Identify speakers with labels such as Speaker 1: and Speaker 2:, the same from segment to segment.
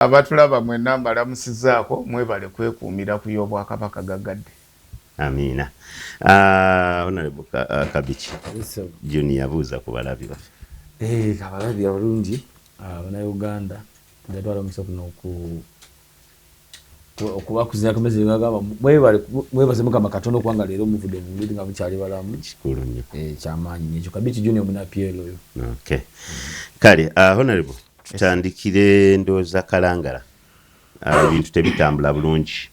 Speaker 1: Abatulaba mwenna mbalamusizaako, mwebale kwekuumira ku y'Obwakabaka Gaggadde.
Speaker 2: Amiina. Honorable Kabiki Junior, buuza ku balabi baffe.
Speaker 3: Abalabi abalungi, Bannayuganda, njatwala omukisa kuno okubakuzira kamezi gagamba mwebale, mwebaze Mukama Katonda okubanga leero muvudde mu ngeri nga mukyali balamu.
Speaker 2: Kikulu nnyo.
Speaker 3: Kyamaanyi nnyo ekyo. Kabiki Junior muna PL oyo.
Speaker 2: Okay, kale, Honorable, tutandikire ndowooza Kalangala. Ebintu tebitambula bulungi,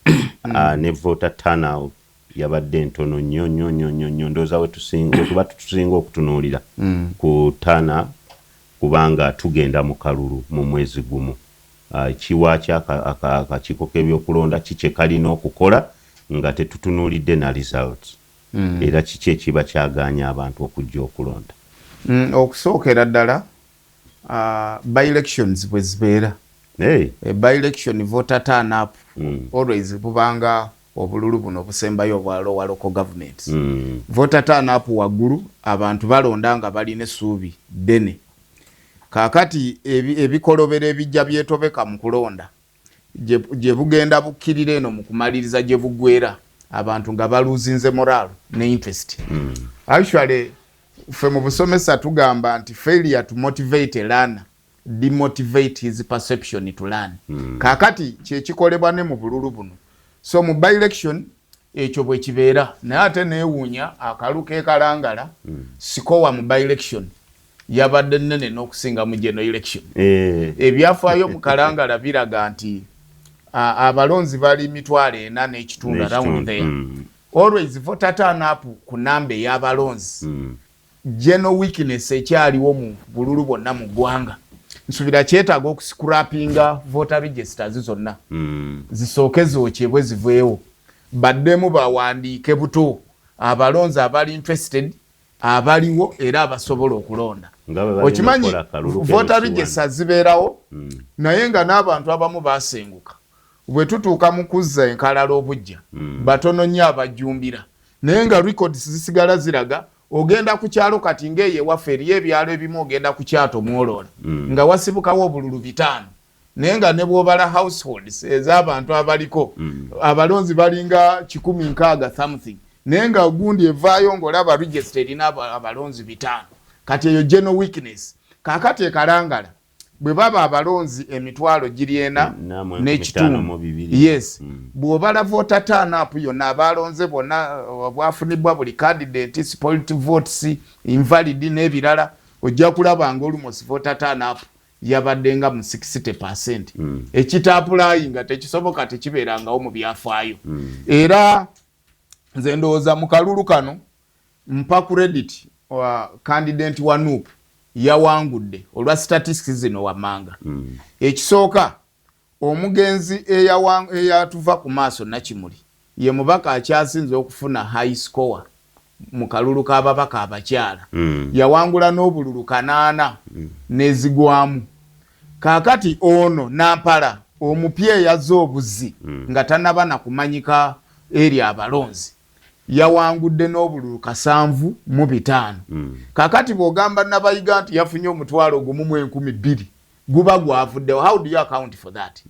Speaker 2: ne voter turnout yabadde ntono nnyo nnyo nnyo nnyo nnyo. Ndowooza wetuba tusinga okutunuulira ku turnout, kubanga tugenda mu kalulu mu mwezi gumu. Kiwaaki akakiiko k'ebyokulonda kikye kalina okukola nga tetutunuulidde na results? Era kiki ekiba kyagaanya abantu okujja okulonda?
Speaker 1: Okusookera ddala, by elections bwe zibeera,
Speaker 2: hey.
Speaker 1: By election voter turn up always bubanga obululu buno obusembayo obwa lower local governments. Voter turn up waggulu, abantu balonda nga balina essuubi ddene. Kaakati ebikolobero ebijja byetobeka mu kulonda gye bugenda bukkirira eno mu kumaliriza gye buggwera, abantu nga baluzinze morale ne interest. Actually, ffe mu busomesa tugamba nti failure to motivate a learner demotivate his perception to learn. Kaakati kyekikolebwa ne mu bululu buno. So mu by election ekyo bwe kibeera, naye ate neewuunya akalu k'ekalangala, score mu by election yabadde nnene n'okusinga mu general election. Ebyafaayo mu Kalangala biraga nti abalonzi bali 4,500, around there. Always voter turn up ku namba ey'abalonzi, general weakness ekyaliwo mu bululu bwonna mu ggwanga. Nsuubira kyetaaga okuscrappinga voter registers zonna, zisooke zookyebwe ziveewo, baddemu bawandiike buto abalonzi abali interested, abaliwo era abasobola okulonda. Okimanyi voter register zibeerawo, naye nga n'abantu abamu basenguka. Bwe tutuuka mu kuzza enkalala obujja, batono nnyo abajjumbira, naye nga records zisigala ziraga. Ogenda ku kyalo kati ngaeyo ewaffe eriyo ebyalo ebimu, ogenda ku kyato mwoloola, nga wasibukawo obululu 5, naye nga ne bwobala households ez'abantu abaliko, abalonzi balinga 160 something, naye nga gundi evaayo ng'olaba register erina abalonzi 5. Kati eyo general weakness. Kaakati ekalangala bwe baba abalonzi emitwalo giri ena n'ekitundu, yes, bw'obala voter turn up yonna, abalonze bonna, bwafunibwa buli candidate, spoilt votes, invalid n'ebirala, ojja kulaba nga almost voter turn up yabadde nga mu 60%. Ekitapplyinga nga tekisoboka, tekibeerangawo mu byafaayo. Era nze ndowooza mu kalulu kano mpa credit wa candidate wa NUP, yawangudde olwa statistics zino wammanga. Ekisooka, omugenzi eyatuva ku maaso Nakimuli ye mubaka akyasinze okufuna high score mu kalulu k'ababaka abakyala. Yawangula n'obululu 8 nezigwamu. Kaakati ono Nampala omupya eyazze obuzi nga tanaba na kumanyika eri abalonzi, yawangudde n'obululu 75. Kakati bw'ogamba Nabayiga nti yafunye 1,002, guba gwavuddewo. How do you account for that?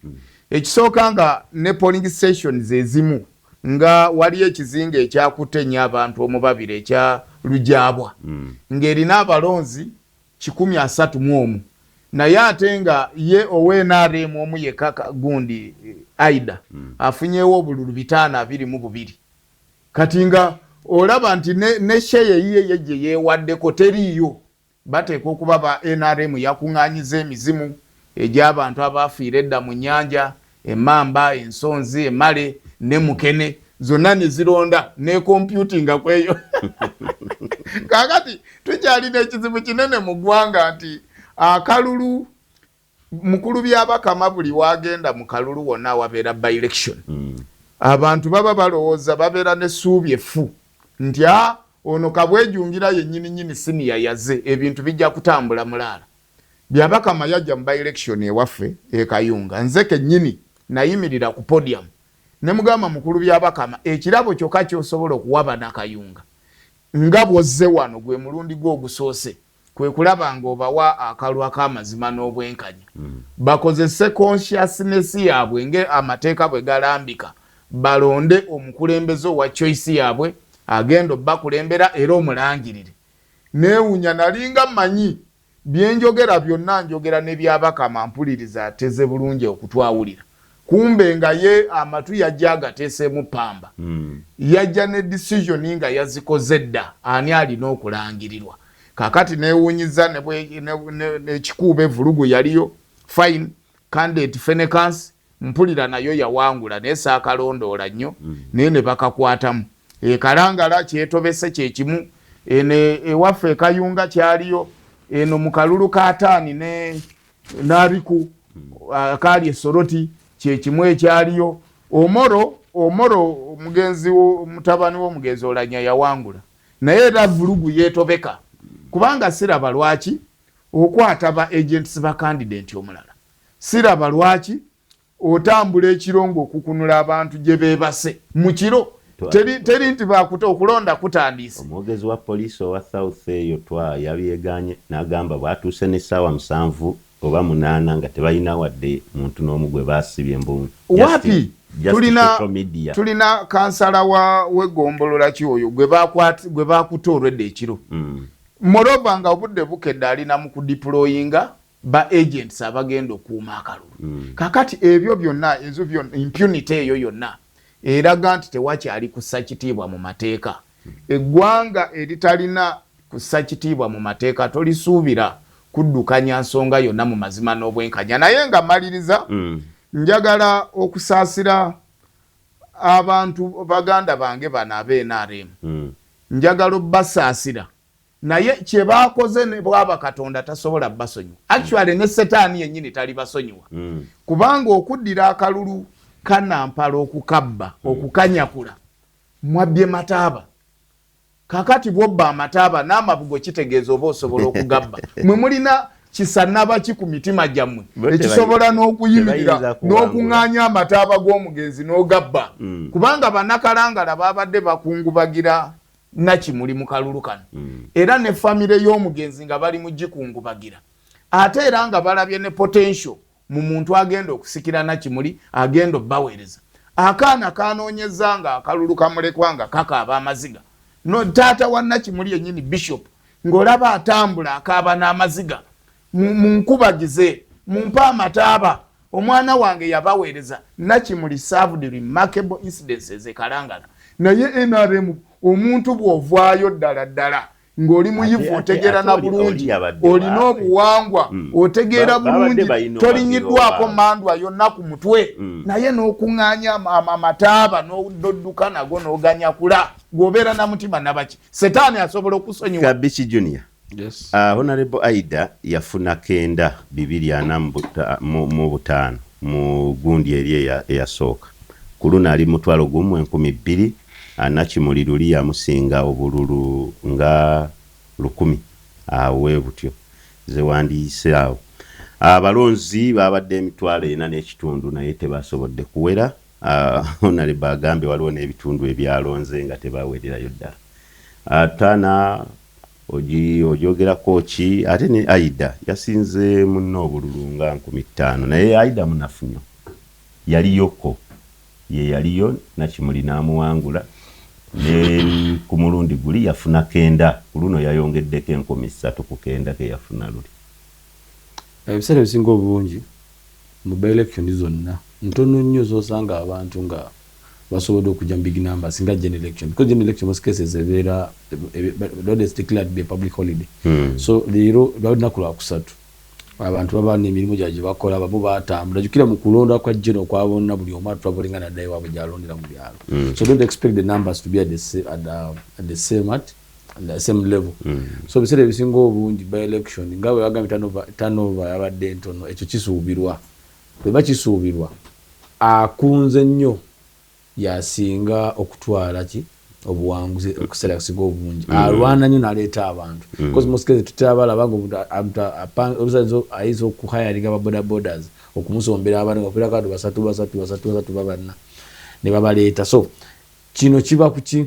Speaker 1: Ekisooka, nga ne polling stations ezimu, nga waliyo ekizinga ekyakutte ennyo abantu omubabiri ekya Lujabwa, ng'erina abalonzi 131, naye ate nga ye ownrm omu yekka, gundi Aida, afunyewo obululu 522. Kati nga olaba nti ne share eyiye ye gye yeewaddeko teriiyo. Bateekwa okuba ba NRM yakuŋŋaanyiza emizimu egy'abantu abaafiira edda mu nnyanja, emamba, ensonzi, emale ne mukene, zonna ne zironda ne computinga kweyo. Kaakati tukyalina ekizibu kinene mu ggwanga nti akalulu mukulu Byabakama buli wagenda mu kalulu wonna awabeera by election, abantu baba balowooza, babeera n'essuubi effu nti a ono kabwejungira yennyini nyini siniya yaze, ebintu bijja kutambula mulaala. Byabakama yajja mu by election ewaffe e Kayunga, nze kennyini nayimirira ku podium ne mugamba, "Mukulu Byabakama, ekirabo kyokka kyosobola okuwa Bannakayunga nga bw'ozze wano gwe mulundi gwe ogusoose, Kwe kulaba ng'obawa akalulu ak'amazima n'obwenkanya, bakozese consciousness yaabwe nga amateeka bwe galambika, balonde omukulembeze owa choice yaabwe agenda obbakulembera era omulangirire. Neewunya, nalinga mmanyi byenjogera byonna njogera ne Byabakama mpuliriza ateze bulungi okutwawulira, kumbe nga ye amatu yajja agateeseemu pamba. Yajja ne decision nga yazikoze dda ani alina okulangirirwa. Kakati newunyiza nekikuuba evulugu yaliyo fine candidate Fenecans mpulira nayo yawangula, naye saakalondoola nnyo, naye ne bakakwatamu. Ekalangala kyetobese kyekimu, eno ewaffe ekayunga kyaliyo, eno mu kalulu kataani ne nariku akaali esoroti kyekimu ekyaliyo. Omoro Omoro omugenzi, mutabani w'omugenzi Olanya yawangula, naye era vulugu yeetobeka, kubanga siraba lwaki okwata ba agents ba candidate omulala, siraba lwaki otambula ekiro ng'okukunula abantu gye beebase mu kiro. Teri nti bakuta okulonda kutandise.
Speaker 2: Omwogezi wa poliisi owa South eyo twa yabyeganye n'agamba bwatuuse n'essaawa 7 oba 8 nga tebalina wadde muntu n'omu gwe baasibye mbu
Speaker 1: Wapi? Tulina kansala wa wegombolola ki oyo gwe bakuta olwedde ekiro. Moreover, nga obudde bukedde alina mu kudeployinga ba agents abagenda okuuma akalulu. Kakati ebyo byonna, ezo byonna, impunity eyo yonna eraga nti tewakyali kussa kitiibwa mu mateeka. Eggwanga eritalina kussa kitiibwa mu mateeka tolisuubira kuddukanya nsonga yonna mu mazima n'obwenkanya. Naye nga maliriza, njagala okusaasira abantu baganda bange bano ab'NRM. Njagala obbasaasira, naye kyebakoze ne bwaba Katonda tasobola basonyiwa. Actually ne Setaani yennyini tali basonyiwa, kubanga okuddira akalulu kanampala okukabba, okukanyakula, mwabbye mataaba. Kakati bwobba amataaba n'amabugo kitegeeza oba osobola okugabba. Mwe mulina kisanabaki ku mitima gyammwe ekisobola n'okuyimirira n'okuŋŋaanya amataaba g'omugenzi n'ogabba? Kubanga bannakalangala babadde bakungubagira Nakimuli mu kalulu kano, era ne famire y'omugenzi nga bali mu gikungubagira, ate era nga balabye ne potential mu muntu agenda okusikira Nakimuli agenda obbaweereza. Akaana kanoonyeza nga akalulu kamulekwa nga kakaaba amaziga. No taata wa Nakimuli yennyini, bishop, ng'olaba atambula akaaba n'amaziga, "Munkubagize, mumpe amataaba, omwana wange yabaweereza." Nakimuli served remarkable incidences ekalangala. Naye NRM, omuntu bw'ovaayo ddala ddala ng'oli muyivu, otegeera na bulungi, olina obuwangwa, otegeera bulungi, tolinyiddwako mandwa yonna ku mutwe, naye n'okuŋŋaanya amataaba n'odduka nago n'oganyakula, gw'obeera na mutima nabaki? Setaani asobola okusonyiwa?
Speaker 2: Kabiki Junior.
Speaker 3: Yes.
Speaker 2: Honorable Aida yafuna 9245 mu gundi eri eyasooka. Ku luno ali 12,000. Nakimuli luli yamusinga obululu nga 1,000 awo we butyo zewandiise awo. Abalonzi babadde 4,500 naye tebasobodde kuwera. Honorable agambye waliwo n'ebitundu ebyalonze nga tebawererayo ddala. Tana ogyogerako ki? Ate ne Aida yasinze munno obululu nga 5,000, naye Aida munafu nnyo, yaliyoko ye yaliyo Nakimuli n'amuwangula. Ne ku mulundi guli yafuna 9, ku luno yayongeddeko 3,000 ku 9 ke yafuna luli.
Speaker 3: Ebiseera ebisinga obungi mu by-election zonna ntono nnyo zosanga abantu nga basobodde okujja mu big numbers nga general election, because general election most cases ebeera is declared to be a public holiday. So leero lwali lunaku lwakusatu, abantu baba n'emirimu gyabwe gye bakola, bamu batambula. Jjukira mu kulonda kwa general kwa bonna, buli omu atravelinga naddayo waabwe gyalondera mu byalo. So don't expect the numbers to be at the same level. So ebiseera ebisinga obungi by election nga bwe bagambye turnover yabadde ntono, ekyo kisuubirwa. Bweba kisuubirwa, akunze nnyo yasinga okutwala ki obuwanguzi okuseera kusinga obungi, alwana nnyo n'aleeta abantu, because most cases tutabalaba nga omuntu ayinza okuhayaringa ba boda bodas okumusombera abantu nga kubeerako abantu basatu basatu basatu basatu babanna ne babaleeta. So kino kiba ku ki?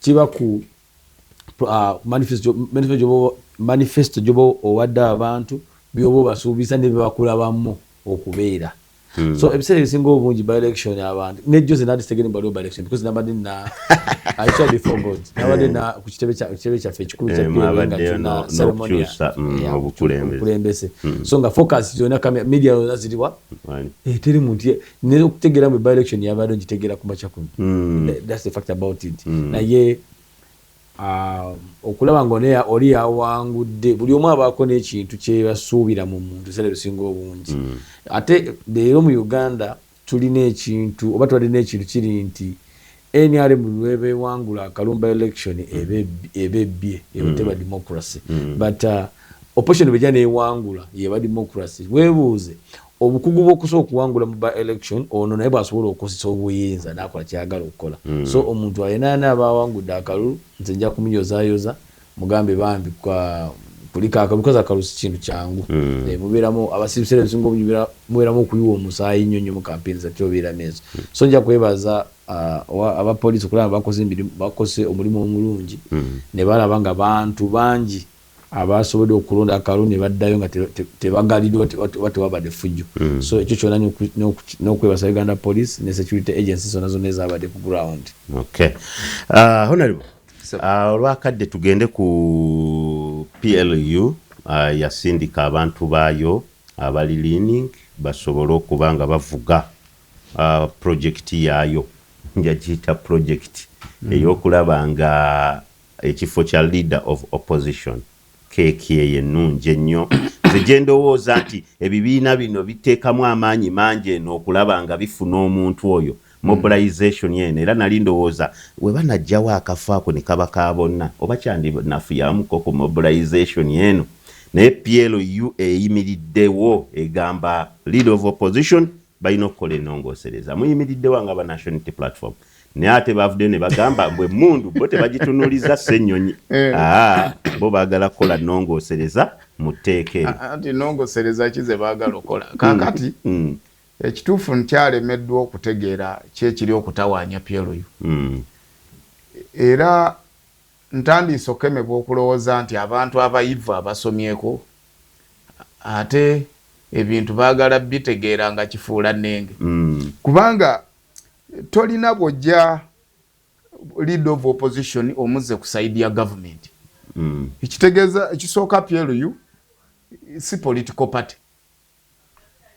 Speaker 3: Kiba ku manifesto. Manifesto gyoba owadde abantu, byoba obasuubiza ne byebakulabamu okubeera. So ebiseera ebisinga obungi by election abantu nejjo ze nadi sitegere mbaliwo by election, because nabadde na, I swear before God, nabadde na ku kitebe kyaffe ekikulu kya PLU nga tulina ceremony
Speaker 2: obukulembeze.
Speaker 3: So nga focus zonna, media zonna ziriwa, teri muntu ne okutegeera mu by election yabadde ngitegeera ku makya kuno. That's the fact about it. Naye okulaba nga oli yawangudde, buli omu abaako n'ekintu kyebasuubira mu muntu ebiseera ebisinga obungi. Ate leero mu Uganda tulina ekintu oba twalina ekintu kiri nti NRM lweba ewangula akalumba election eba ebbye, teba democracy. But opposition bwejja newangula yeba democracy. Weebuuze obukugu bw'okusobola okuwangula mu by election ono naye bw'asobola okukozesa obuyinza n'akola kyayagala okukola. So omuntu alina aba awangudde akalulu, nze nja kumuyozayoza, mugambe bambi kuliko akalulu, because akalulu si kintu kyangu. Mubeeramu abasibiseera ebisinga obungi mubeeramu okuyiwa omusaayi nnyo nnyo mu campaign zatera obeeramu ezo. So nja kwebaza abapoliisi okulaba bakoze omulimu omulungi ne balaba nga bantu bangi abasobodde okulonda akalulu ne baddayo nga tebagaliddwa oba tewabadde ffujjo. So ekyo kyonna n'okwebaza Uganda Police ne security agency zonna zonna ezabadde ku ground.
Speaker 2: Okay, honorable, olwakadde tugende ku PLU. Yasindika abantu baayo abali leaning basobole okuba nga bavuga project yaayo, njagiyita project, ey'okulaba nga ekifo kya leader of opposition, keeki eyo ennungi ennyo nze gye ndowooza nti ebibiina bino biteekamu amaanyi mangi eno okulaba nga bifuna omuntu oyo, mobilization eno. Era nali ndowooza we banajjawo akafo ako ne kaba ka bonna oba kyandinafuyamuko ku mobilization eno. Naye PLU eyimiriddewo, egamba leader of opposition balina okukola ennongoosereza. Muyimiriddewo nga ba National Unity Platform, naye ate bavuddeyo ne bagamba bwe emmundu bo tebagitunuuliza Ssennyonyi. Aa, bo baagala kukola nnongoosereza mu tteeka eryo.
Speaker 1: Anti nnongoosereza ki ze baagala okukola kaakati? Ekituufu nkyalemeddwa okutegeera kyekiri okutawaanya PLU. Era ntandiise okukemebwa okulowooza nti abantu abayivu abasomyeko ate ebintu baagala bitegeera nga kifuula nnenge, kubanga tolina bw'ojja leader of opposition omuzze ku side ya government. Ekitegeeza ekisooka, PLU si political party.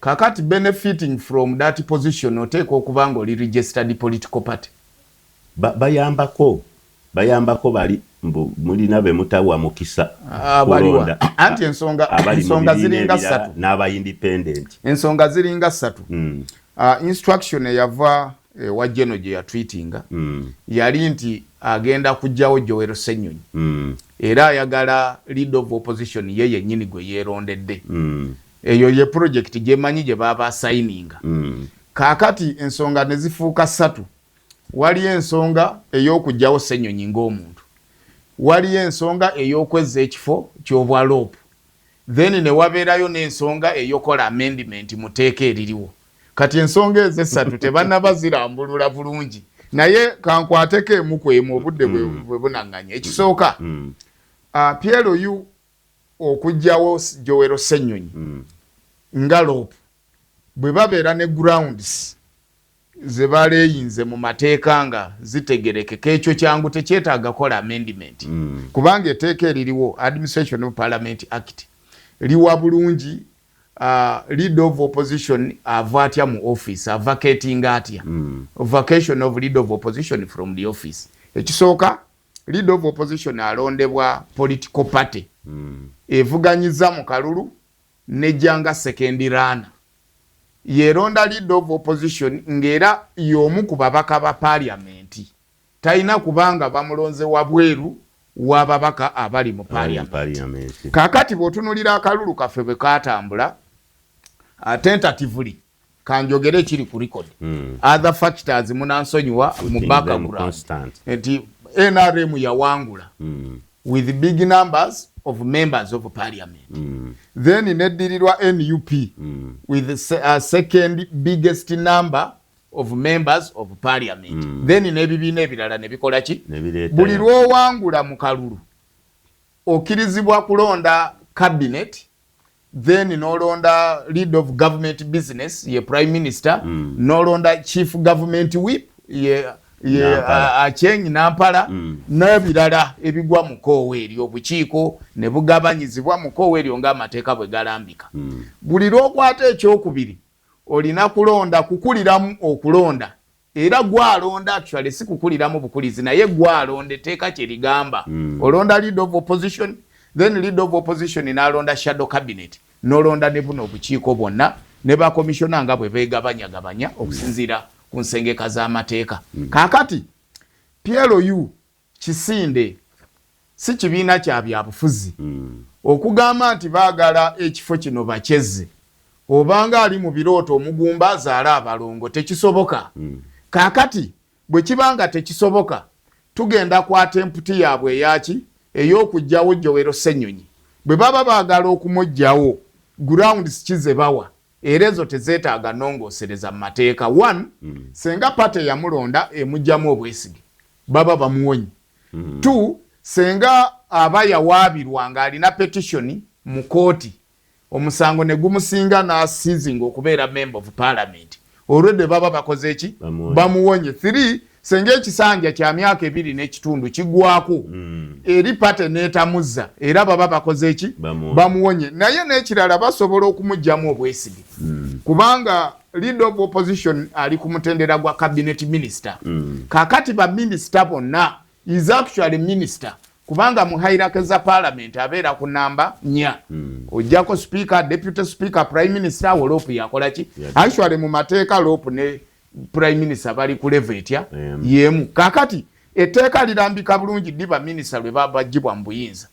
Speaker 1: Kakati benefiting from that position, oteekwa okuba nga oli registered political party.
Speaker 2: Bayambako bali mbu mulina be mutawa mukisa
Speaker 1: kulonda. Anti ensonga ensonga ziringa ssatu.
Speaker 2: N'aba independent.
Speaker 1: Ensonga ziringa ssatu. Instruction eyava ewa General gye yatweetinga yali nti agenda kugjawo Joel Ssenyonyi era ayagala leader of opposition ye yennyini gwe yeerondedde. Eyo ye project gyemanyi gye baba asigninga. Kaakati ensonga ne zifuuka ssatu. Waliyo ensonga ey'okugjawo Ssenyonyi ng'omuntu, waliyo ensonga ey'okwezza ekifo ky'obwa LOP, then ne wabeerayo n'ensonga ey'okola amendment mu tteeka eririwo. Kati ensonga ezo essatu tebannaba zirambulula bulungi, naye kankwateko emu ku emu obudde bwe bunaŋŋanya. Ekisooka, PLU okuggyawo Joel Ssenyonyi nga LOP, bwe babeera ne grounds ze baleeyinze mu mateeka nga zitegerekeka, ekyo kyangu, tekyetaaga kola amendment, kubanga etteeka eririwo, Administration of Parliament Act, liwa bulungi leader of opposition ava atya mu office, avacating atya, vacation of leader of opposition from the office. Ekisooka, leader of opposition alondebwa political party evuganyiza mu kalulu nejjanga second runner, yeronda leader of opposition ng'era y'omu ku babaka ba parliament. Talina kubanga bamulonze wabweru w'ababaka abali mu parliament.
Speaker 2: Parliament.
Speaker 1: Kaakati bw'otunulira akalulu kaffe bwe katambula, tentatively kanjogere ekiri ku record, other factors munansonyiwa mu
Speaker 2: them
Speaker 1: background,
Speaker 2: constant.
Speaker 1: Nti NRM yawangula with big numbers of members of parliament, then neddirirwa NUP with the second biggest number of members of parliament, then n'ebibiina ebirala ne bikola ki?
Speaker 2: Ne bireetayo.
Speaker 1: Buli lw'owangula mu kalulu. Okkirizibwa kulonda cabinet, then n'olonda lead of government business, ye prime minister, n'olonda chief government whip, ye Acheng Nampala, n'ebirala ebigwa mu koowa eryo, obukiiko ne bugabanyizibwa mu koowa eryo ng'amateeka bwe galambika. Buli lw'okwata ekyokubiri, olina kulonda kukuliramu okulonda, era gwalonda, actually si kukuliramu bukulizi, naye gwalonda, etteeka kye ligamba. Olonda leader of opposition, then leader of opposition n'alonda shadow cabinet, n'olonda ne buno obukiiko bwonna ne bakomishona nga bwe beegabanyagabanya okusinziira ku nsengeka z'amateeka. Kaakati PLU kisinde, si kibiina kya byabufuzi. Okugamba nti baagala ekifo kino bakyezze, obanga ali mu birooto, omugumba azaale abalongo, tekisoboka. Kaakati bwe kiba nga tekisoboka, tugenda kwata emputi yaabwe eyaki ey'okuggyawo Joel Ssenyonyi. Bwe baba baagala okumuggyawo, grounds ki ze bawa? Era ezo tezeetaaga nnongoosereza mu mateeka. One, senga party yamulonda emuggyamu obwesige, baba bamuwonye. Two, senga aba yawaabirwa ng'alina petition mu kooti, omusango ne gumusinga n'asizinga okubeera member of parliament, olwedde baba bakoze eki? Bamuwonye. Three, senga ekisanja kya myaka 2.5 kigwako, eri party neetamuzza, era baba bakoze eki? Bamuwonye. Naye n'ekirala, basobola okumuggyamu obwesige, kubanga leader of opposition ali ku mutendera gwa cabinet minister. Kakati baminisita bonna, is actually minister, kubanga mu hierarchy za parliament abeera ku namba 4. Ojjako speaker, deputy speaker, prime minister, awo LOP yakola ki? Actually mu mateeka LOP ne prime minister bali ku level etya? Yemu. Kakati etteeka lirambika bulungi ddi baminisita lwe babagibwa mu buyinza.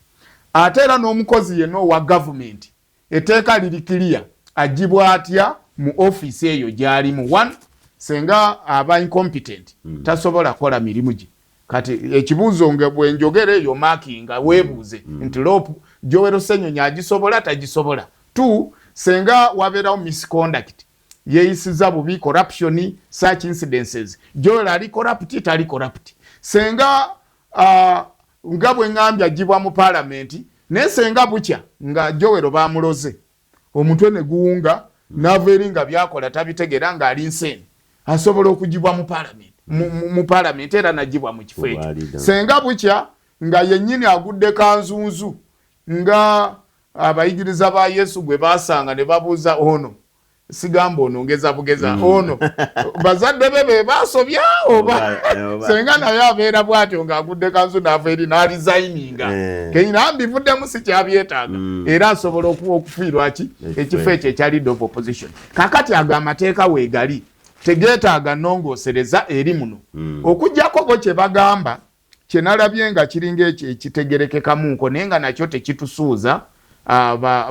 Speaker 1: Ate era n'omukozi yenna owa gavumenti, etteeka liri clear, agibwa atya mu ofiisi eyo gy'alimu. One, senga aba incompetent, tasobola kukola mirimu gye. Kati ekibuuzo nga bwenjogera eyo makinga weebuuze nti LOP Joel Ssenyonyi agisobola, tagisobola? Two, senga wabeerawo misconduct, yeeyisiza bubi, corruption, such incidences, Joel ali corrupt, tali corrupt? Senga nga bwe ŋŋambye agibwa mu paalamenti, naye senga bukya nga Joel bamuloze omutwe ne guwunga, n'ava eri nga byakola tabitegeera, ng'ali nseeni, asobola okugibwa mu paalamenti, mu paalamenti era nagibwa mu kifo ekyo. Senga bukya nga yennyini agudde kanzunzu, nga abayigiriza ba Yesu gwe basanga ne babuuza, ono sigamba ono ngeza bugeza, ono bazadde be be basobya oba? Senga naye abeera bw'atyo ng'agudde kanzu n'ava eri n'aresigninga, kenyina mbivuddemu, si kyabyetaaga, era asobola okufiirwa ki? Ekifo ekyo ekya leader of opposition. Kakati ago amateeka weegali, tegeetaaga nnongoosereza eri muno, okuggyako bo kye bagamba kyenalabye nga kiringa ekyo ekitegerekekamuko, naye nga nakyo tekitusuuza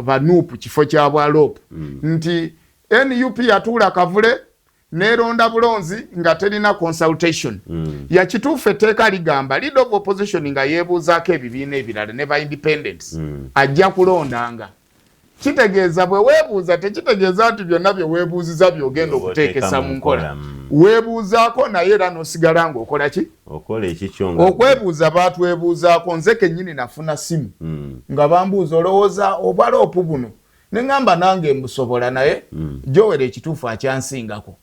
Speaker 1: ba NUP kifo kya bwa LOP, nti NUP yatuula kavule neronda bulonzi nga terina consultation. Yakituufu, etteeka ligamba leader of opposition nga yeebuuzaako ebibiina ebirala ne ba independents, ajja kulondanga. Kitegeeza bwe weebuuza, tekitegeeza nti byonna bye weebuuziza by'ogenda okuteekesa mu nkola. Weebuuzaako, naye era n'osigala ng'okola ki? Okwebuuza baatwebuuzaako. Nze kennyini nafuna simu nga bambuuza, olowooza obwa LOP buno? Ne ŋŋamba nange mbusobola, naye Joel ekituufu akyansingako,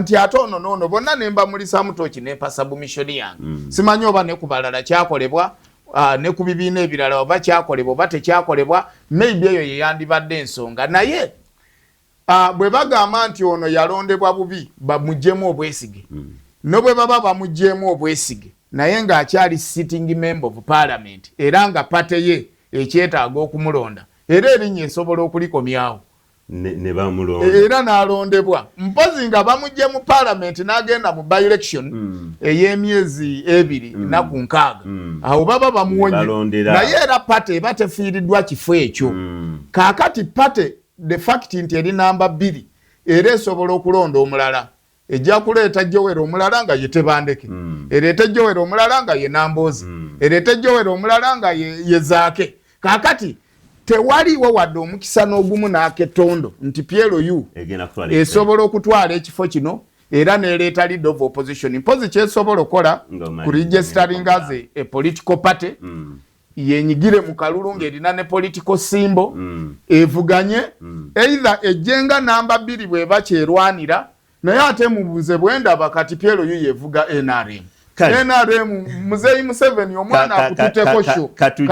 Speaker 1: nti ate ono noono bonna ne mbamulisaamu tooki, nempa submission yange. Simanyi oba ne ku balala kyakolebwa, ne ku bibiina ebirala oba kyakolebwa oba tekyakolebwa. Maybe eyo yeyandibadde ensonga. Naye bwe bagamba nti ono yalondebwa bubi, bamugyemu obwesige, ne bwe baba bamugyemu obwesige, naye ng'akyali sitting member of parliament, era nga party ye ekyetaaga okumulonda, era erinnya esobola okulikomyawo era n'alondebwa. Mpozi nga bamugye mu parliament n'agenda mu by-election ey'emyezi 2, naku 60, awo baba bamuwonye, naye era party eba tefiiriddwa kifo ekyo. Kaakati party, the fact nti eri namba 2, era esobola okulonda omulala. Ejja kuleeta Joel omulala nga ye Tebandeke, ereete Joel omulala nga ye Namboozi, ereete Joel omulala nga ye Zaake. Kaakati tewaliwo wadde omukisa n'ogumu n'aketondo nti PLU esobola okutwala ekifo kino era nereeta leader of opposition. Mpozi kyesobola okukola ku registering as a political party. Yenyigire mu kalulu ng'erina ne political symbol, evuganye, either ejjenga namba 2 bweba kyerwanira. Naye ate mubuze bwendaba kati PLU yevuga NRM. NRM, Muzeyi Museveni omwana akututeko sho. Kati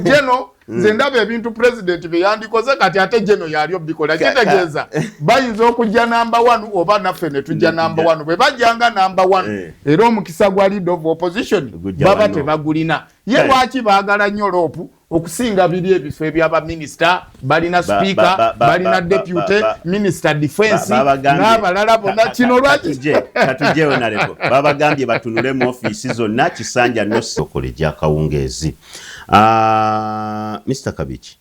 Speaker 1: jeno nze ndaba ebintu president bye yandikoze, kati ate jeno yali obikola. Kitegeeza bayinza okujja namba 1 oba naffe ne tujja namba 1. Bwe bajjanga namba 1, era omukisa gwa leader of opposition baba tebagulina. Ye lwaki baagala nnyo LOP okusinga biri ebifo ebyabaminisita? Balina speaker, balina deputy minister defense n'abalala bonna. Kino lwaki?
Speaker 2: Katujje, honorable. Babagambye batunule mu ofiisi zonna kisanja nosokole gyakawungeezi. Mr Kabiki,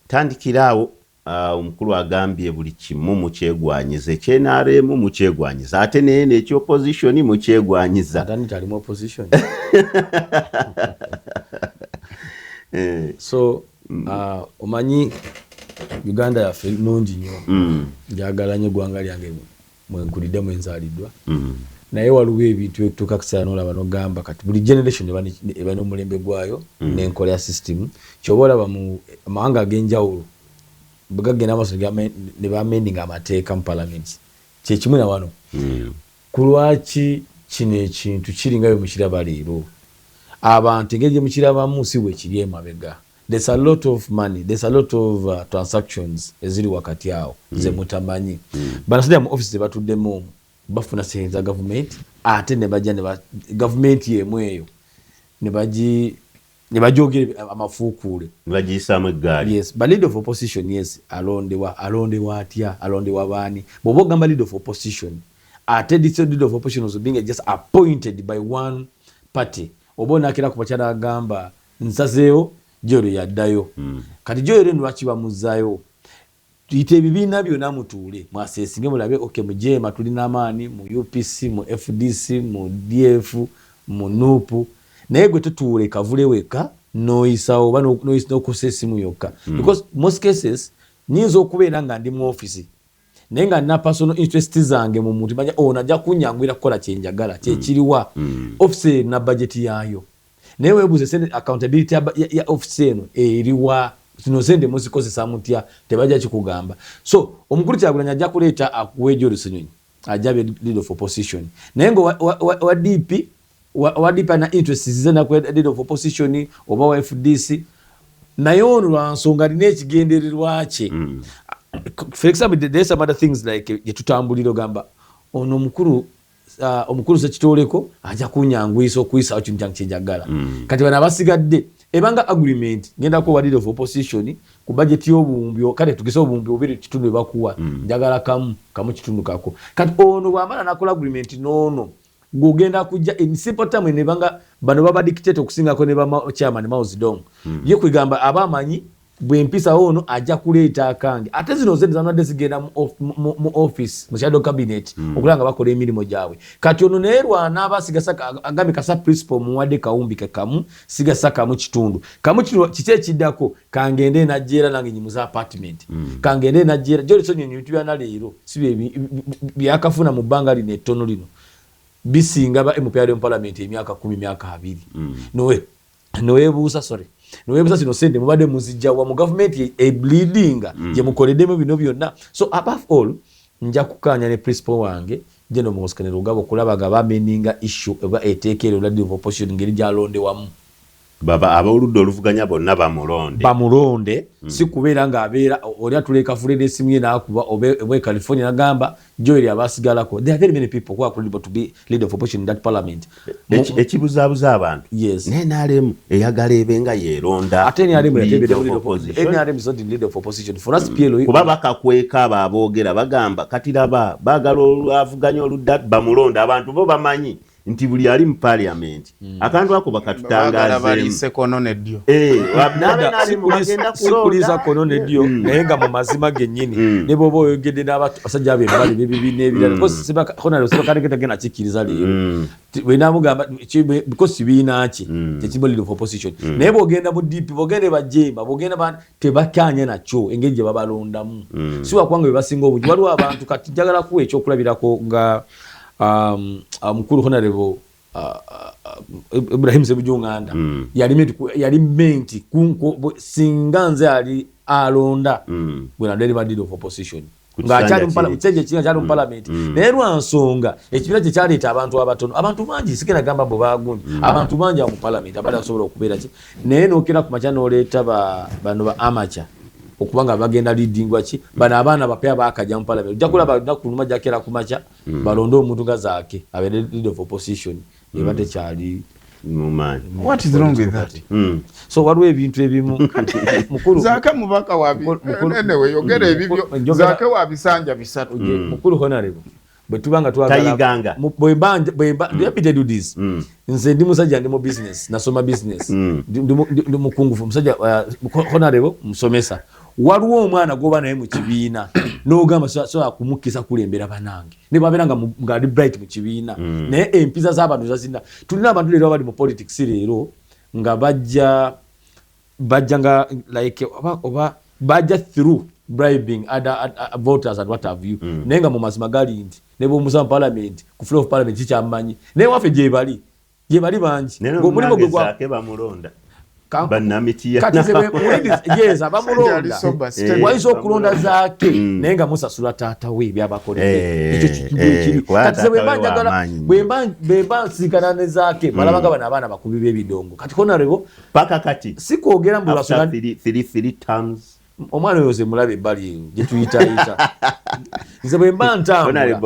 Speaker 2: tandikiraawo. Omukulu agambye buli kimu mukyegwanyiza, ekye NRM mukyegwanyiza, ate naye nekyopposition mukyegwanyiza.
Speaker 3: Atani opposition? So omanyi Uganda yaffe nungi nnyo. Njagala nnyo eggwanga lyange mwenkulidde, mwenzaliddwa. Naye waliwo ebintu ebituuka kuseera nolaba nogamba kati buli generation eba n'omulembe gwayo n'enkola ya system. Kyoba olaba mu amawanga ag'enjawulo bwe gagenda amaaso ne bamendinga amateeka mu parliament, kyekimu na wano. Ku lwaki kino ekintu kiringa bwe mukiraba leero? Abantu engeri gye mukirabamu si bwe kiri emabega. There's a lot of money, there's a lot of transactions eziri wakati awo ze mutamanyi. Banasajja mu office batuddemu omwo bafuna sente za gavumenti, ate ne bajja ne gavumenti emu eyo ne bajogera amafuukuule.
Speaker 2: Ne bagiyisaamu eggaali.
Speaker 3: Yes, but leader of opposition, yes, alondebwa, alondebwa atya? Alondebwa baani? Bw'oba ogamba leader of opposition, ate this leader of opposition was being just appointed by one party, oba onakera ku bakyala agamba nsazeewo Joel yaddayo. Kati Joel eno lwaki bamuzaayo? Tuyite ebibiina byonna mutuule mwaseesinge mulabe. Ok, mu JEEMA tulina amaanyi, mu UPC, mu FDC, mu DF, mu NUP, naye gwe tutuule kavule wekka noyisawo oba n'okusa esimu yokka. Because most cases nyinza okubeera nga ndi mu office naye nga nina personal interest zange mu muntu, manya ono ajja kunyanguyira kukola kyenjagala kyekiriwa. Office erina budget yaayo, naye weebuuze sente accountability ya office eno eriwa? Zino sente muzikozesa mutya? Tebajja kikugamba. So omukulu Kyagulanyi ajja kuleeta akuweejo Joel Ssenyonyi ajja abe leader of opposition, naye nga wa DP, wa DP alina interest zize naku leader of opposition oba wa FDC, naye ono lwansonga alina ekigendererwa kye. For example, there's some other things like gyetutambulira ogamba ono omukulu Sekitoleko ajja kunyanguyisa okuyisawo kintu kyange kyenjagala. Kati bano abasigadde ebanga agreement ngendako wa leader of opposition ku budget y'obuwumbi, kale tugese 2.5 ebakuwa, njagala kamu kamu kitundu kako. Kati ono bwamala nakola agreement n'ono gugenda kujja in simple term nebanga bano baba dictator okusingako ne ba chairman Mao Zedong. Ye kwegamba aba amanyi bwempisa ono ajja kuleeta akange, ate zino zente zanadde zigenda mu office, mu shadow cabinet, okulaba nga bakola emirimu gyabwe. Kati ono naye lwana aba asigasa agambye kasa principal muwadde kawumbi ke kamu, sigasa kamu kitundu kamu kitundu. Kiki ekiddako? Kangende najjeera nange nyimuza apartment. Kangende najjeera Joel Ssenyonyi ebintu byana leero si byakafuna mu bbanga lino ettono lino bisinga ba MP ali mu parliament emyaka 10, emyaka 20. Nowebuuza, sorry, nowebuuza zino sente mubadde muzijjawa mu gavumenti ebleedinga gye mukoleddemu bino byonna? So above all nja kukkaanya ne principal wange General Muhoozi Kainerugaba okulaba nga bamendinga issue oba eteeka eryo leader of opposition ngeri gyalondewamu.
Speaker 2: Baba ab'oludda oluvuganya bonna bamulonde.
Speaker 3: Bamulonde, si kubeera ng'abeera oli atula ekafule n'essimu ye n'akuba oba e California nagamba Joel abasigalako. There are very many people who are credible to be leader of opposition in that parliament.
Speaker 2: Ekibuzaabuza abantu,
Speaker 3: Yes.
Speaker 2: naye NRM eyagala ebe nga yeeronda
Speaker 3: Ate NRM
Speaker 2: leader of opposition.
Speaker 3: NRM is not the leader of opposition for us, PLO.
Speaker 2: Kuba bakakweka abo aboogera bagamba kati laba baagala avuganya oludda bamulonda, abantu bo bamanyi nti buli ali mu parliament akantu ako
Speaker 1: Baagala
Speaker 2: bakatutangazeemu.
Speaker 1: Baliise kono neddyo.
Speaker 2: Eh, n'abe NRM bagenda
Speaker 3: Sikuliisa
Speaker 2: kulonda.
Speaker 3: Kono nedyo, naye nga mu mazima gennyini ne bw'oba oyogedde n'abasajja abo embali b'ebibiina ebirala, because Honorable Sibakategeta tagenda kikkiriza leero. Bwe namugamba because kibiina kye tekiba leader of opposition, naye bw'ogenda mu DP, bw'ogenda bajemba, bw'ogenda tebakkaanya nakyo engeri gye babalondamu. Si wakubanga be basinga obungi, waliwo abantu. Kati njagala kuwa ekyokulabirako nga omukulu Honorable Ibrahim Ssemujju Nganda yali meant singa nze ali alonda gwe naderi leader of opposition ng'akyali mu parliament, naye lwa nsonga ekibiina kye kyaleeta abantu abatono, abantu bangi, sigenda gamba mbu bagundi, abantu bangi mu parliament abali basobola okubeera ki, naye n'okera ku makya n'oleeta bano ba amateur okuba nga bagenda leadingwa ki bano abaana bapya bakajja mu parliament. Ojja kulaba lunaku lumu ajjakera ku makya balonde omuntu nga Zaake abeere leader of opposition, eba tekyali.
Speaker 1: What is wrong with that?
Speaker 3: So waliwo ebintu ebimu, mukulu.
Speaker 1: Zaake mubaka wa anyway, yogera ebibyo. Zaake wa bisanja 3.
Speaker 3: Mukulu honorable, bwe tuba nga twagala bwemba let me do this. Nze ndi musajja, ndi mu business, nasoma business, ndi mukungufu musajja, honorable musomesa. Waliwo omwana gwoba naye mu kibiina n'ogamba sobola kumukkisa kulembera banange, ne bwabeera nga ali bright mu kibiina, naye empisa z'abantu zazina. Tulina abantu leero abali mu politics leero nga bajja nga like oba bajja through bribing other voters and what have you, naye nga mu mazima gali nti ne bwomusa mu parliament, ku floor of parliament kikyamumanyi, naye waffe gyebali bangi.
Speaker 2: Ng'omulimu gwe gwa bamulonda.
Speaker 3: Yes, abamulonda wayinza okulonda Zaake, naye nga musasula taata we byabakoledde. Ekyo kiri. Kati ze bwemba njagala, bwemba nsinkana ne Zaake, balaba nga bano abaana bakubi b'ebidongo. Kati honorable,
Speaker 2: paka kati
Speaker 3: si kwogera mbu omwana oyo ze mulaba ebbali eyo gye tuyitayita. Nze bwe mba
Speaker 2: ntambula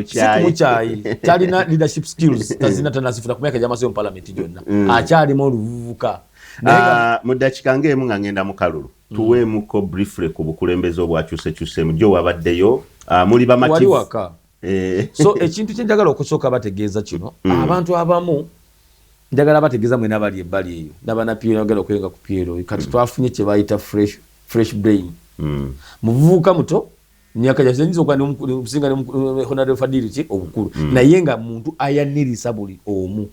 Speaker 3: Sikumukyayi, talina leadership skills, tazina, tanazifuna ku myaka gyamaze mu parliament gyonna, akyalimu oluvubuka.
Speaker 2: Ah, mu ddakiika ng'emu nga ngenda mu kalulu, tuweemuko briefly ku bukulembeze obwakyusekyusemu gyo wabaddeyo, muli
Speaker 3: bamativu waka. So ekintu kyenjagala okusooka bategeeza kino, abantu abamu njagala bategeeza mwena bali ebbali eyo nabana PLO, agala okwenga ku PLO. Kati twafunye kye bayita fresh brain, muvubuka muto, myaka gyayinza okuba okusinga honorable Fadiri ki obukulu, naye nga muntu ayanirisa buli omu,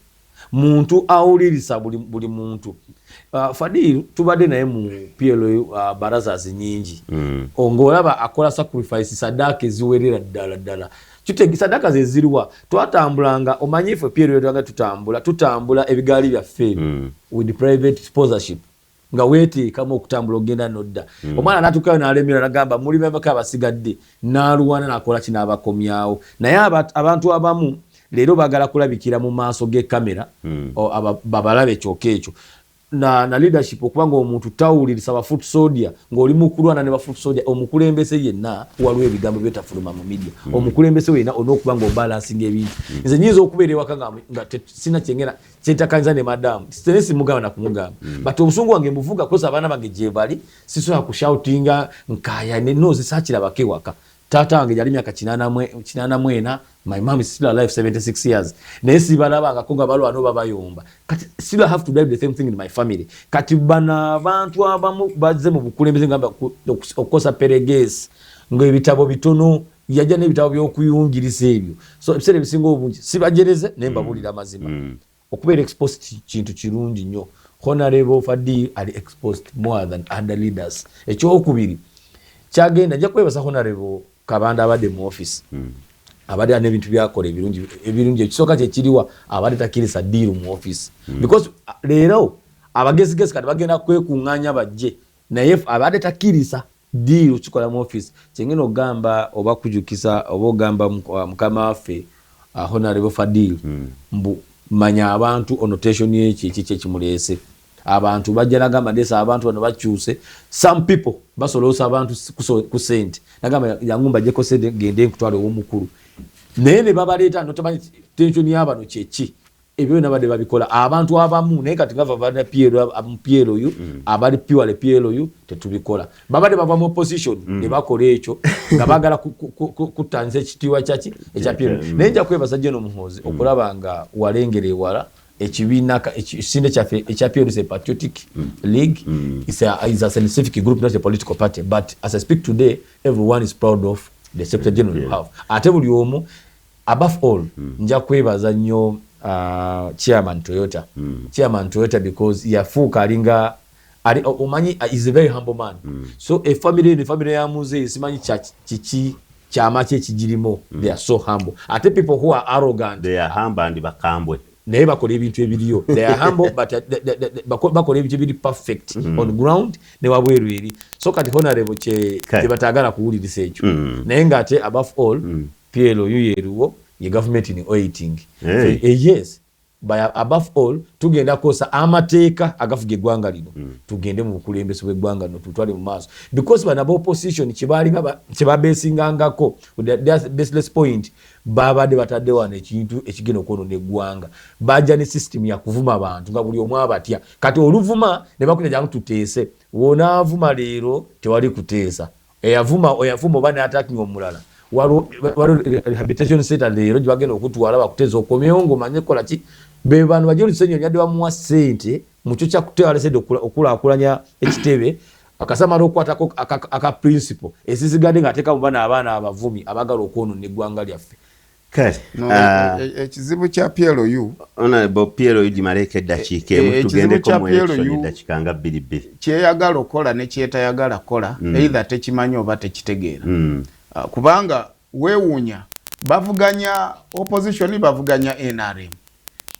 Speaker 3: muntu awulirisa buli muntu. Fadiri tubadde naye mu PLO barazas nyingi, ng'olaba akola sacrifice, sadaaka eziwerera ddala ddala. Sadaka ze ziriwa? Twatambulanga, omanyi ife PLO twanga tutambula ebigaali byaffe ebyo with private sponsorship, nga weeteekamu okutambula ogenda nodda. Omwana natuukayo n'alemera, nagamba muli bameka abasigadde, n'alwana nakola ki n'abakomyawo. Naye abantu abamu leero baagala kulabikira mu maaso g'ekamera, babalabe kyokka ekyo na leadership okuba nga omuntu tawulirisa ba foot soldier, ng'oli mukulwana ne ba foot soldier. Omukulembeze yenna waliwo ebigambo byetafuluma mu media. Omukulembeze wenna olina okuba nga obalansinga ebintu. Nze nyinza okubeera ewaka nga sina kyengera kyentakanyiza ne madamu, sine simugamba nakumugamba, but obusungu wange mbuvuga kosa abaana bange gye bali, sisobola kushoutinga nkaya no zisakirabako ewaka. Taata wange yali myaka 84, my mom is still alive, 76 years, naye sibalabangako nga balwana oba bayomba. Kati still I have to drive the same thing in my family. Kati bano abantu abamu bazze mu bukulembeze ngamba okukosa peregesi ngaebitabo bitono, yajja n'ebitabo by'okuyungiriza ebyo. So ebiseera ebisinga obungi sibajereze, naye mbabuulira amazima. Okubeera exposed kintu kirungi nnyo. Honorable Fadil ali exposed more than other leaders. Ekyokubiri kyagenda, nja kwebaza honorable Kabanda abadde mu office, abadde alina ebintu byakola ebirungi ebirungi. Ekisooka kyekiriwa? Abadde takkiriza deal mu office, because leero abagezigezi kati bagenda kwekuŋŋaanya bajje, naye abadde takkiriza deal kikola mu office. Kyengenda okugamba oba kujukiza oba ogamba mukama waffe honorable Fadil, mbu manya abantu annotation yeki eki kyekimuleese. Abantu bajja nagamba ndesa abantu bano bakyuse. Some people basoloosa abantu ku sente, nagamba yangu mbajjeko sente gende nkutwala ow'omukulu, naye ne babaleeta notamanyi tension y'abano kyeki. Ebyo byonna badde babikola abantu abamu, naye kati nga bava mu PLU, abali pure PLU tetubikola. Babadde bava mu opposition ne bakola ekyo nga baagala kutanza ekitiibwa kyaki ekya PLU. Naye nja kwebaza General Muhoozi okulaba nga walengera ewala. Ekibiina ekisinde kyaffe ekya PLU is a patriotic league, is a scientific group, not a political party. But as I speak today, everyone is proud of the secretary general you have. Ate buli omu, above all, nja kwebaza nnyo chairman Toyota, chairman Toyota, because yafuuka alinga ali, omanyi is a very humble man. So a family, ne family ya muzeeyi simanyi kiki. Kyama ki ekigirimu? They are so humble. Ate people who are arrogant,
Speaker 2: They are humble and bakambwe.
Speaker 3: Naye bakola ebintu ebiriyo. They are humble, but bakola ebintu ebiri perfect on ground ne wabweru eri. So kati honorable kye kyebatagala kuwulirisa ekyo. Naye ng'ate above all, PLU yeruwo ye government in waiting.
Speaker 2: Hey.
Speaker 3: Yes, by above all tugenda kukozesa amateeka agafuga eggwanga lino, tugende mu bukulembeze bw'eggwanga lino, tutwale mu maaso, because bano aba opposition kyebalinga kyebabesingangako, baseless point, babadde batadde wano ekintu ekigenda okwonoona eggwanga. Bajja ne system yakuvuma abantu nga buli omu abatya. Kati oluvuma ne bakunya, jangu tuteese. Wonaavuma leero tewali kuteesa. Eyavuma oyavuma oba n'attacking omulala, waliwo rehabilitation center leero gye bagenda okutwala bakuteesa okomyewo ng'omanye kukola ki. Be bano bajja Ssenyonyi yadde bamuwa ssente mukyo kyakutewala sente okulaakulanya ekitebe, akasamala okukwatako aka principle ezisigadde ng'ateeka mu bana abaana abavumi abagala okwonoona eggwanga lyaffe.
Speaker 2: Kale.
Speaker 1: No, ekizibu kya PLU
Speaker 2: Honorable, PLU gimaleko eddakiika emu.
Speaker 1: Ekizibu
Speaker 2: tugendeko
Speaker 1: kya
Speaker 2: mu election.
Speaker 1: PLU
Speaker 2: eddakiika nga bbiri bbiri.
Speaker 1: Kyeyagala okukola ne kyetayagala kukola, either tekimanyi oba tekitegeera. Kubanga weewuunya bavuganya opposition, bavuganya NRM,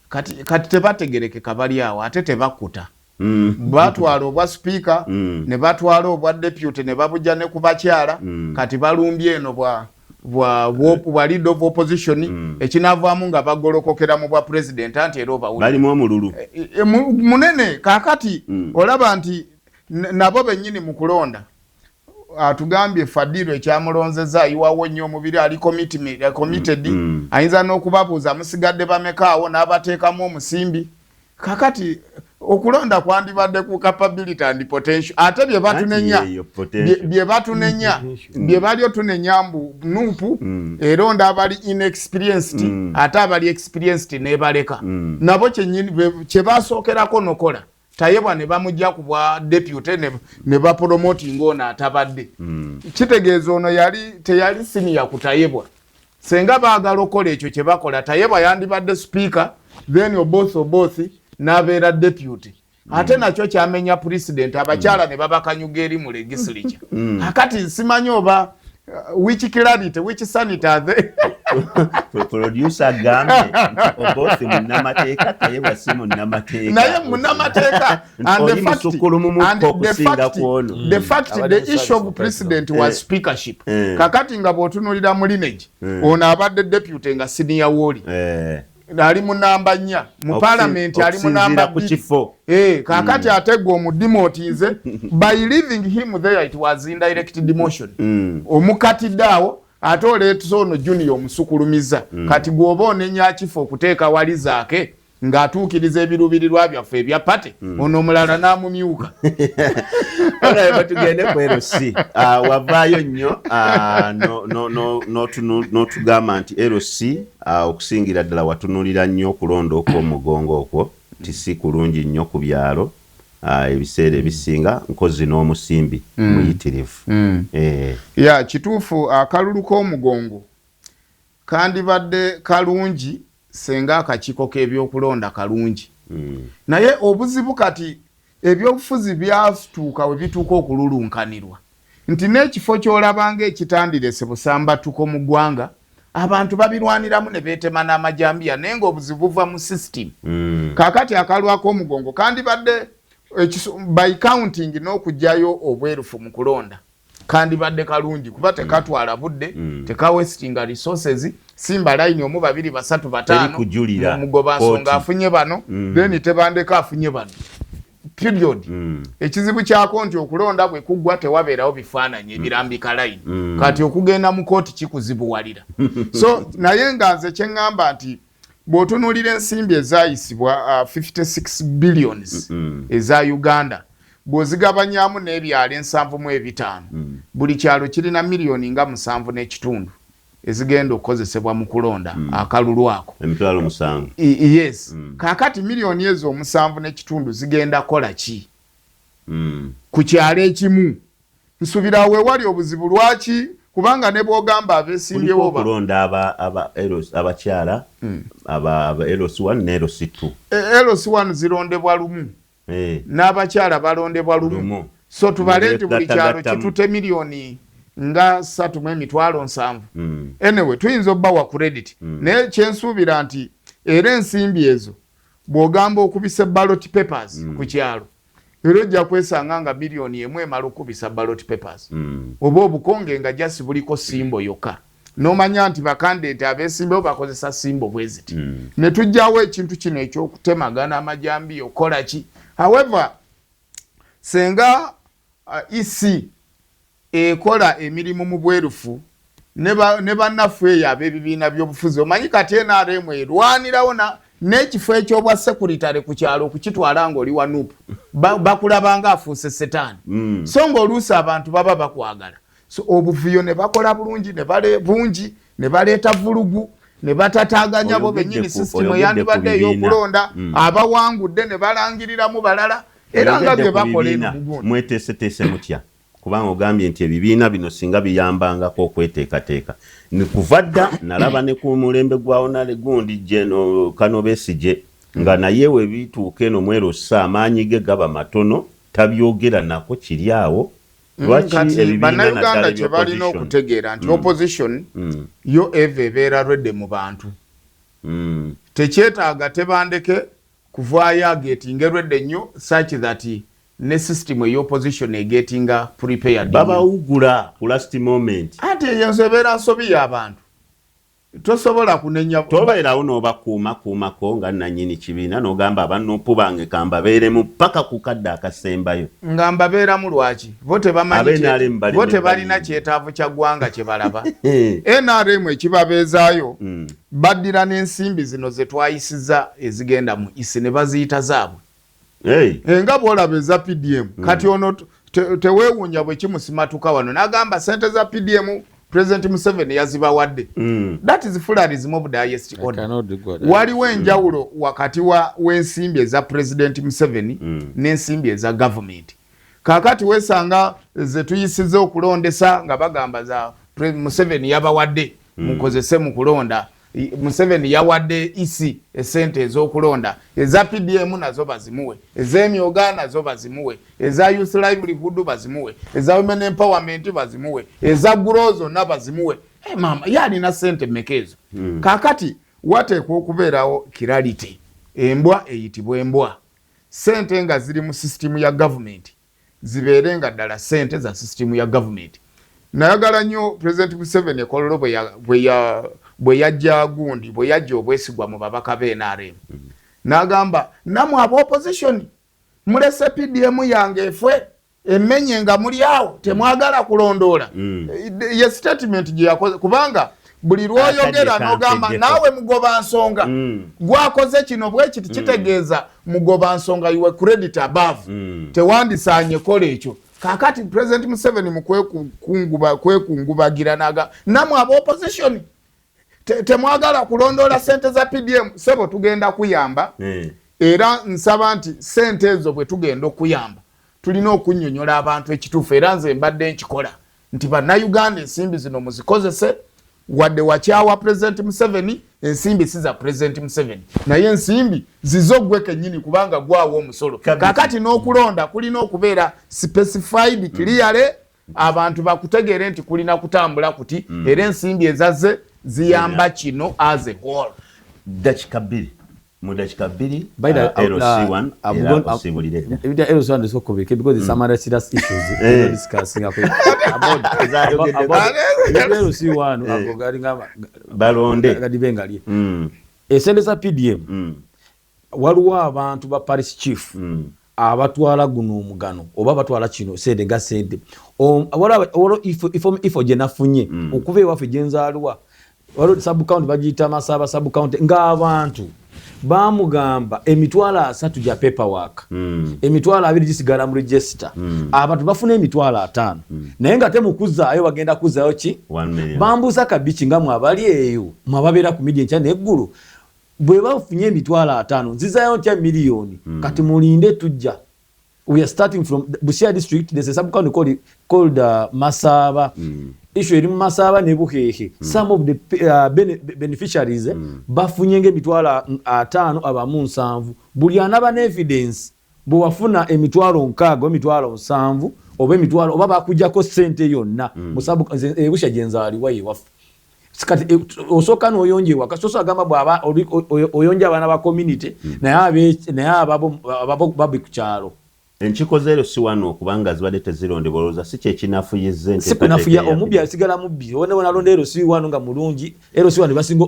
Speaker 1: kati tebategerekeka, bali awo ate tebakuta. Batwala obwa sipiika, ne batwala obwa deputy, ne babujja ne ku bakyala. Kati balumbye eno bwa leader of opposition, ekinavaamu nga bagolokokera mu bwa president, anti era obawulira.
Speaker 2: Balimu omululu.
Speaker 1: E, munene kakati olaba nti nabo bennyini mu kulonda atugambye Fadiru ekyamulonzeza ayiwawo nnyo omubiri, ali committed. Ayinza n'okubabuuza musigadde bamekaawo n'abateekamu omusimbi. Kakati okulonda kwandibadde ku capability and potential, ate bye batunenya
Speaker 2: Anti yeyo potential.
Speaker 1: Bye batunenya, bye bali otunenya mbu NUP eronda abali inexperienced, ate abali experienced nebaleka. Nabo kyenyini kyebasookerako nokola Tayebwa ne bamugja ku bwa deputy ne bapromotinga ono atabadde. Kitegeeza ono yali teyali senior ku Tayebwa. Senga baagala okukola ekyo kye bakola, Tayebwa yandibadde speaker, then Oboth Oboth n'abeera deputy. Ate nakyo kyamenya president, abakyala ne babakanyuga eri mu legislature. Akati simanyi oba which clarity, which sanity are they?
Speaker 2: Producer agambye nti Oboth munnamateeka, Tayebwa si munnamateeka.
Speaker 1: Naye munnamateeka.
Speaker 2: Oli musukulumumuko okusinga ku ono.
Speaker 1: The fact, the issue of president was speakership. Kakati nga bw'otunuulira mu lineage, ono abadde deputy nga senior wooli ali mu namba 4 mu parliament, ali mu namba
Speaker 2: ku kifo.
Speaker 1: Kakati ate gwe omudemotinze. By leaving him there, it was indirect demotion. Omukatidde awo, ate oleetesa ono junior omusukulumiza. Kati gweoba onenya kifo okuteeka wali zaake ng'atuukiriza ebiruubirirwa byaffe ebya party, ono omulala n'amumyuka.
Speaker 2: Tugende ku LC. Wavaayo nnyo n'otugamba nti LC, okusingira ddala watunulira nnyo okulonda okw'omugongo okwo tisi kulungi nnyo ku byalo, ebiseera ebisinga nkozi n'omusimbi muyitirivu.
Speaker 1: Ya, kituufu, akalulu k'omugongo kandibadde kalungi senga akakiiko k'ebyokulonda kalungi. Naye obuzibu kati ebyobufuzi byatuuka we bituuka okululunkanirwa nti n'ekifo ky'olabanga ekitandirese busambatuko mu ggwanga, abantu babirwaniramu ne beetema n'amajambiya, naye ng'obuzibu buva mu system. Kaakati akalwako omugongo kandibadde by counting n'okugyayo obwerufu mu kulonda kandibadde kalungi, kuba tekatwala budde, tekawastinga resources. Simba line omu, babiri, basatu, bataano, mugoba nsonga afunye bano, then tebandeka afunye bano, period. Ekizibu kyako nti okulonda bwe kuggwa tewabeerawo bifaananyi ebirambika line. Kati okugenda mu kooti kikuzibuwalira. So naye nga nze kyeŋŋamba nti bw'otunuulira ensimbi ezayisibwa, 56 billions eza Uganda, bw'ozigabanyamu n'ebyalo 75, buli kyalo kirina miliyoni nga 7.5 ezigenda okukozesebwa mu kulonda akalulu ako.
Speaker 2: 700,000.
Speaker 1: Yes. Kaakati miliyoni ezo 7.5 zigenda kola ki ku kyalo ekimu? Nsubira weewali obuzibu. Lwaki? Kubanga ne bwogamba abeesimbyewo
Speaker 2: okulonda abakyala aba LC1 ne LC2.
Speaker 1: LC1 zirondebwa lumu. N'abakyala balondebwa lumu. So tubale nti buli kyalo kitute miliyoni Nga 3 mu 70,000. Anyway, tuyinza obbawa credit, naye kyensuubira nti era ensimbi ezo bw'ogamba okubisa ballot papers ku kyalo, era ojja kwesanga nga miliyoni 1 emala okubisa ballot papers oba obukonge nga just buliko symbol yokka, n'omanya nti ba candidate abeesimbewo bakozesa symbol bwe ziti, ne tujjawo ekintu kino ekyokutemagana amajambi okola ki. However, senga EC ekola emirimu mu bwerufu ne bannaffe eyo ab'ebibiina by'obufuzi, omanyi kati NRM erwanirawo n'ekifo ekyobwa secretary ku kyalo okukitwala ng'oli wa NUP, bakulaba nga afuuse setaani. So ng'oluusi abantu baba bakwagala, so obuvuyo ne bakola bulungi ne bale bungi ne baleeta vulugu ne batataaganya bo bennyini system eyandibadde ey'okulonda abawangudde ne balangiriramu balala, era nga bye bakola eno mugundi.
Speaker 2: Mweteeseteese mutya? Kubanga ogambye nti ebibiina bino singa biyambangako okweteekateeka. Kuva dda nalaba ne ku mulembe gwa Honorable gundi Geno Kano Besigye, nga naye we bituuka eno mwerossa amaanyi ge gaba matono, tabyogera nako kiri awo.
Speaker 1: Lwaki Bannayuganda kye balina okutegeera nti opposition yo eva ebeera ready mu bantu. Tekyetaaga tebandeke kuvaayo agetinga ready nnyo such that ne system ey'opposition egetinga prepared.
Speaker 2: Babawugula ku last moment.
Speaker 1: Anti eyo nso ebeera nsobi y'abantu, tosobola kunenya.
Speaker 2: Tobeerawo n'obakuumakuumako nga nannyini kibiina n'ogamba, "Aba NUP bange kambabeeremu paka ku kadde akasembayo."
Speaker 1: Nga mbabeeramu lwaki? Bo tebamanyi, bo tebalina kyetaavu kya ggwanga kye balaba. NRM ekibabeezaayo, baddira n'ensimbi zino ze twayisiza ezigenda mu isi ne baziyita zaabwe. Nga bwolaba eza PDM. Kati ono teweewuunya bwe kimusimatuka wano n'agamba sente za PDM President Museveni yazibawadde. That is foolerism of the highest order. Waliwo enjawulo wakati w'ensimbi eza President Museveni n'ensimbi eza government. Kaakati weesanga ze tuyisiza okulondesa nga bagamba za Museveni yabawadde, mukozese mu kulonda. Museveni yawadde EC esente ez'okulonda, eza PDM nazo bazimuwe, ez'emyoga nazo bazimuwe, eza youth livelihood bazimuwe, eza women empowerment bazimuwe, eza GROW zonna bazimuwe. Hey, mama ye alina sente mmeka ezo? Kaakati wateekwa okubeerawo clarity, embwa eyitibwa embwa. Sente nga ziri mu sisitimu ya gavumenti zibeere nga ddala sente za sisitimu ya gavumenti. Nayagala nnyo President Museveni ekololo bwe yajja gundi, bwe yajja obwesigwa mu babaka be NRM, n'agamba, "Namwe aba opposition mulese PDM yange efwe emmenye nga muli awo temwagala kulondoola." Ye statement gye yakoze, kubanga buli lwoyogera nogamba naawe mugoba nsonga, gwakoze kino bwekiti, kitegeeza mugoba nsonga, you credit above, tewandisaanye kola ekyo. Kakati President Museveni mu kwekungubagira naga, "Namwe aba opposition temwagala kulondoola sente za PDM." Sebo, tugenda kuyamba. Era nsaba nti sente ezo bwe tugenda okuyamba, tulina okunnyonnyola abantu ekituufu. Era nze mbadde nkikola nti Bannayuganda, ensimbi zino muzikozese. Wadde wakyawa President Museveni, ensimbi si za President Museveni, naye ensimbi zizo gwe kennyini, kubanga gwawa omusolo. Kakati n'okulonda kulina okubeera specified clearly, abantu bakutegeere nti kulina kutambula kuti, era ensimbi ezazze ziyamba kino as a whole.
Speaker 2: Dakika 2, mu dakika 2, LC1 era osibulire.
Speaker 3: Ebya LC1 ndisokobeke because it's some other serious issues discussing about LC1 ago galinga
Speaker 2: balonde.
Speaker 3: Gadibengalye esente za PDM. Waliwo abantu ba parish chief abatwala guno omugano oba batwala kino sente nga sente. Waliwo info gye nafunye okuva ewaffe gyenzaalwa, waliwo subcounty bagiyita Masaba subcounty, ng'abantu bamugamba 30,000 gya paperwork, 20,000 gisigala mu register, abantu bafuna 50,000, naye nga temukuzaayo bagenda kuzaayo ki? Bambuuza kabiki nga mwabali eyo mwababeera ku media enkya neggulu, bwe bafunye 50,000 nzizayo ntya miliyoni? Kati mulinde tujja. We are starting from Busia district. There's a sub county called Masaba. Issue eri mu Masaba ne Buhehe. Some of the beneficiaries bafunye nga 50,000, abamu 70. Buli anaba ne evidence bwe wafuna 60,000, 70,000. Oba emitwalo, oba bakujjako sente yonna musabu. Ebusha gyenzaaliwa yewaffe. Kati osooka n'oyonja ewaka, soso agamba bw'aba oyonja abaana ba community, naye ababo babi ku kyalo.
Speaker 2: Enkiiko z'ero si wano okubanga zibadde tezirondebwa, olowooza si kyekinafuyizza?
Speaker 3: Si kunafuya, omubbi asigala mubbi. One nalonda ero si wano nga mulungi, ero si wano basinga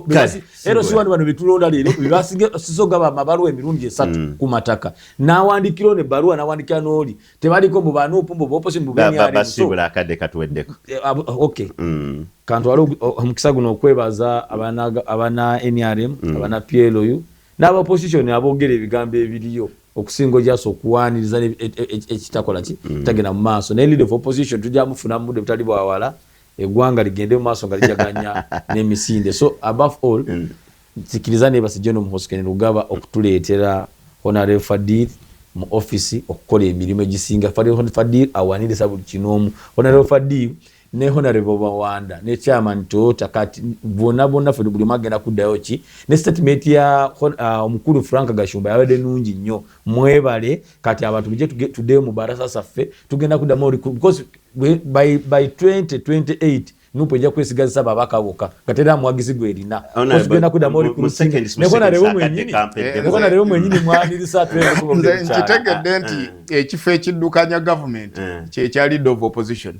Speaker 3: ero si wano bano betulonda leero bebasinga siso gaba amabaluwa emirundi 3 ku mataka, nawandikira ono ebbaluwa, nawandikira n'oli, tebaliko mu banuupu, mu opposition, mu BNRM.
Speaker 2: Basiibula, akadde katuweddeko.
Speaker 3: Okay. Kantwale omukisa guno okwebaza abana NRM, abana PLU n'aba opposition aboogera ebigambo ebiriyo okusinga ojasa okuwaniriza ekitakola ki tagenda mu maaso. Naye leader of opposition tujja mufuna mu budde butali bwawala, eggwanga ligende mu maaso nga lijaganya n'emisinde. So above all, nzikiriza nebasa General Muhoozi Kainerugaba okutuleetera Honorable Fadil mu office okukola emirimu egisinga. Fadil awaniriza buli kinoomu. Honorable Fadil ne Honorable Bawanda ne chairman Toyota, kati bonna bonna ffe buli omu agenda kuddayo ki ne statement ya omukulu Frank Gashumba yabadde nungi nnyo. Mwebale. Kati abantu mujje tuddeyo mu barasa zaffe, tugenda kuddamu because by 2028 NUP ejja kwesigazisa babaka bokka nga tera muwagizi gwerina. Tugenda kuddamu ne honorable mwenyini, ne honorable mwenyini mwaniriza.
Speaker 1: Nze nkitegedde nti ekifo ekiddukanya gavumenti kyekya leader of opposition.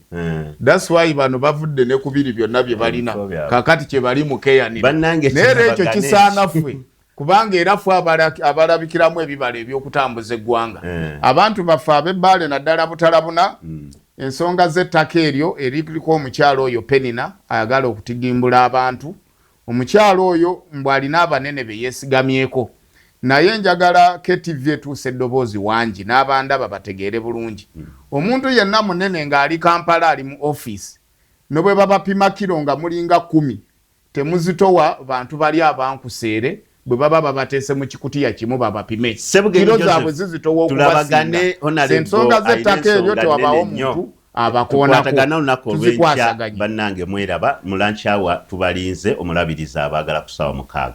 Speaker 1: That's why bano bavudde ne kubiri byonna bye balina kakati kye bali mu keyanira.
Speaker 2: Naye
Speaker 1: era ekyo kisaana ffe, kubanga era ffe abalabikiramu ebibala ebyokutambuza eggwanga. Abantu baffe ab'ebbaale, naddala Butalabuna, ensonga z'ettaka eryo eriko omukyalo oyo Penina ayagala okutigimbula abantu. Omukyalo oyo mbw alina abanene be yeesigamyeko, naye njagala KTV etuusa eddoboozi wangi n'abandaba bategeere bulungi. Omuntu yenna munene ng'ali Kampala, ali mu ofiisi, ne bwe babapima kiro nga mulinga 10, temuzitowa. Bantu bali abankuseere bwe baba babateese mu kikutiya kimu babapime, kiro zaabwe zizitowa okubasinga. Ensonga z'ettaka eryo tewabawo muntu
Speaker 2: abakoonako, olunaku olwenkya. Bannange, mweraba mu lunch hour, tubalinze omulabiriza abaagala ku ssaawa 6.